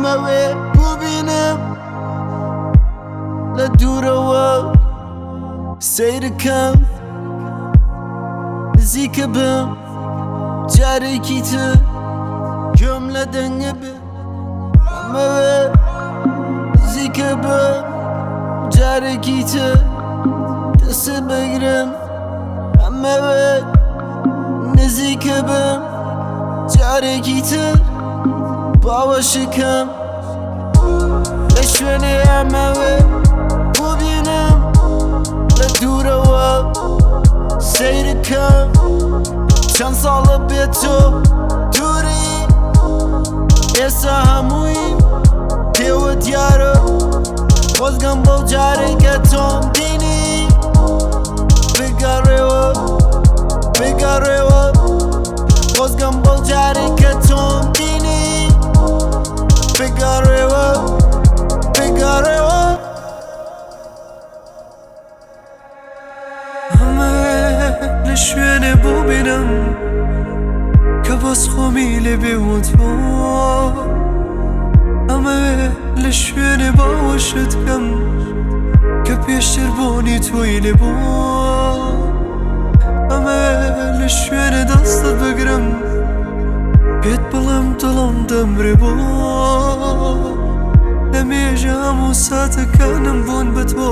ئەمەوێ ببینم لە دوورەوە سەیرکەم نزیکە بم جارێکی تر گوێم لە دەنگە بێ ئەمەوێ نزیکە بم جارێکی تر دەست بگرم ئەمەوێ نزیکە بم جارێکی تر باوەشکەم لە شوێنێ ئەمەوێ ببینم لە دوورەوە سەیرکەم چەند ساڵە بێت تۆ دووری ئێستا هەمووی پێوە دیارە خۆزگەم بەو جارێک کە تۆم بینی بگەڕێوە بگەڕێوە خۆزگەم بەو جارێک کە تۆم بینی بگەڕێوە بگەڕێوە ئەمەوێ لە شوێنێ ببینم کە بەس خۆمی لێ بێ و تۆ ئەمەوێ لە شوێنێ باوەشت کەم کە پێشتر بۆنی تۆی لێ بوو ئەمەوێ لە شوێنێ دەستت بگرم پێت بڵێم دڵم دەمرێ بۆ لە مێژە هەموو ساتەکانم بوون بە تۆ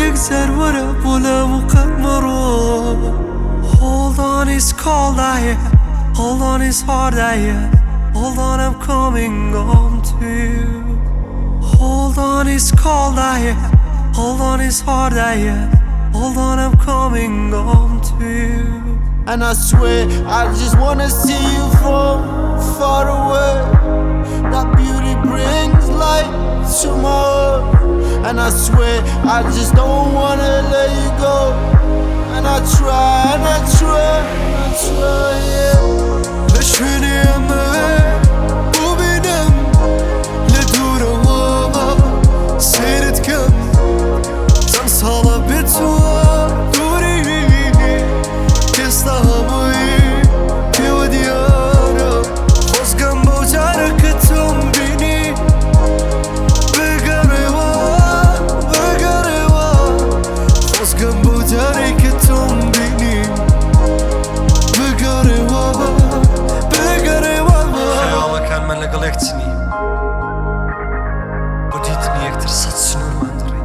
یەکجار وەرە بۆ لام و قەت مەڕۆ. Hold on, it's cold out here. Hold on, it's hard out here. Hold on, I'm coming home to you. Hold on, it's cold out here. Hold on, it's hard out here. Hold on, I'm coming home to you. And I swear I just wanna see you from far away. That beauty brings light to my heart. And I swear I just don't wanna let you go. And I try and I try and I try, yeah. لە شوێنێ ئەمەوێ ببینم لە دوورەوە سەیرت کەم چەند ساڵە بێت تۆ دووری ئێستا هەمووی پێوە دیارە خۆزگەم بەو جارە کە تۆم بینی بگەڕێوە بگەڕێوە خۆزگەم بەو جارێک کە تۆم بینی بگەڕێوە بگەڕێوە. خەیاڵەکانمان لەگەڵ یەکتنی بۆ دیتنی یەکتر سەد سنوورمان دڕی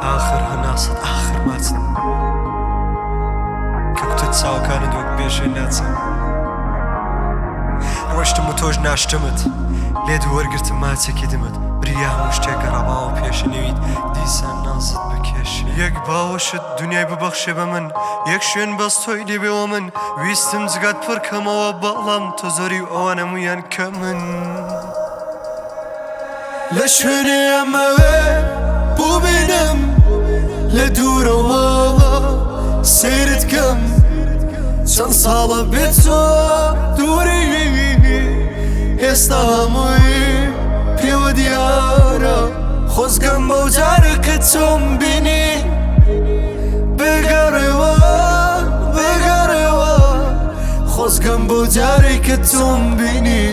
ئاخر هەناسەت ئاخر ماچت کە کوتت چاوەکانت وەک بێژێ ناچن ڕۆشتم و تۆش ناشتمت لێت وەرگرتم ماچێکی دمت بریا هەموو شتێک گەڕاباوە پێشنەویت دیسان نازت بکێش یەک باوەشت دنیای ببەخشێ بە من یەک شوێن بەس تۆی لێبێەوە من ویستم جگات پڕکەمەوە بەڵام تۆ زۆری و ئەوان هەمویان کە من لە شوێنێ ئەمەوێ ببینم لە دوورەوە سەیرت کەم چەند ساڵە بێت تۆ دووری ئێستا هەمووی پێوە دیارە خۆزگەم بەو جارە کە تۆم بینی بگەڕێوە بگەڕێوە خۆزگەم بەو جارێک کە تۆم بینی.